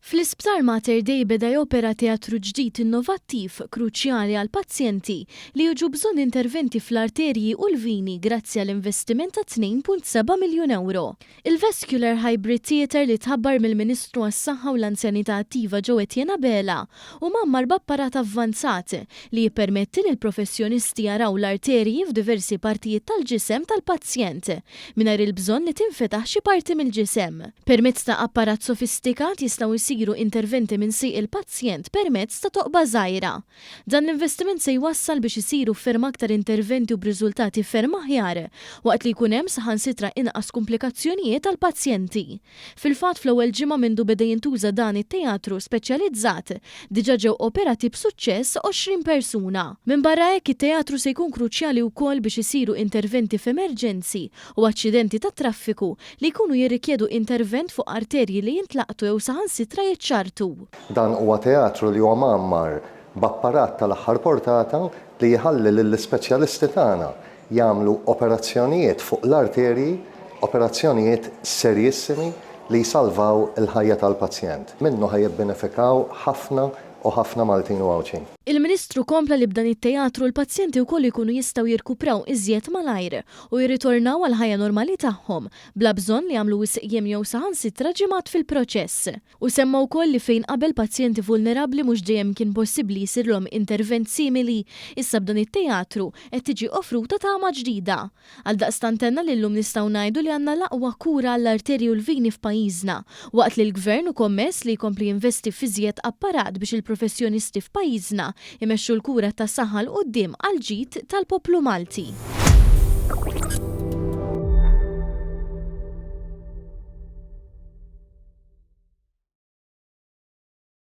Fl-Isptar Mater Dei beda jopera teatru ġdid innovattiv kruċjali għall-pazjenti li jiġu bżonn interventi fl-arterji u l-vini grazzi għal investiment ta' 2.7 miljun ewro. Il-Vascular Hybrid Theatre li tħabbar mill-Ministru għas-Saħħa u l-Anzjanità Attiva Jo Etienne Abela hu mgħammar b'apparat avvanzat li jippermetti lill-professjonisti jaraw l-arterji f'diversi partijiet tal-ġisem tal-pazjent mingħajr il-bżonn li tinfetaħ xi parti mill-ġisem. Permezz ta' apparat sofistikat jistgħu jsiru interventi minn sieq il-pazjent permezz ta' toqba żgħira. Dan l-investiment se jwassal biex isiru ferm aktar interventi u b'riżultati ferm aħjar, waqt li jkun hemm saħansitra inqas kumplikazzjonijiet għall-pazjenti. Fil-fatt fl-ewwel ġimgħa mindu beda jintuża dan it-teatru speċjalizzat, diġà ġew operati b'suċċess 20 persuna. Minbarra hekk it-teatru se jkun kruċjali wkoll biex isiru interventi f'emerġenzi u aċċidenti tat-traffiku li jkunu jirrikjedu intervent fuq arterji li jintlaqtu jew saħansitra jiċċarrtu. Dan huwa teatru li huwa mgħammar b'apparat tal-aħħar portata li jħalli lill-ispeċjalisti tagħna jagħmlu operazzjonijiet fuq l-arterji, operazzjonijiet serjissimi li jsalvaw il-ħajja tal-pazjent. Minnu ħa jibbenefikaw ħafna u ħafna Maltin u Għawdxin. Il-Ministru kompla li b'dan it-teatru l-pazjenti wkoll jkunu jistgħu jirkupraw iżjed malajr u jirritornaw għall-ħajja normali tagħhom bla bżonn li jagħmlu wisq jiem jew saħansitra ġimgħat fil-proċess. Hu semma wkoll li fejn qabel pazjenti vulnerabbli mhux dejjem kien possibbli jsirlhom intervent simili, issa b'dan it-teatru qed tiġi offruta tama ġdida. Għaldaqstant tenna li llum nistgħu ngħidu li għandna l-aqwa kura għall-arterji u l-vini f'pajjiżna, waqt li l-Gvern hu kommess li jkompli jinvesti f'iżjed apparat biex il-professjonisti f'pajjiżna jmexxu l-kura tas-saħħa 'l quddiem għall-ġid tal-poplu Malti.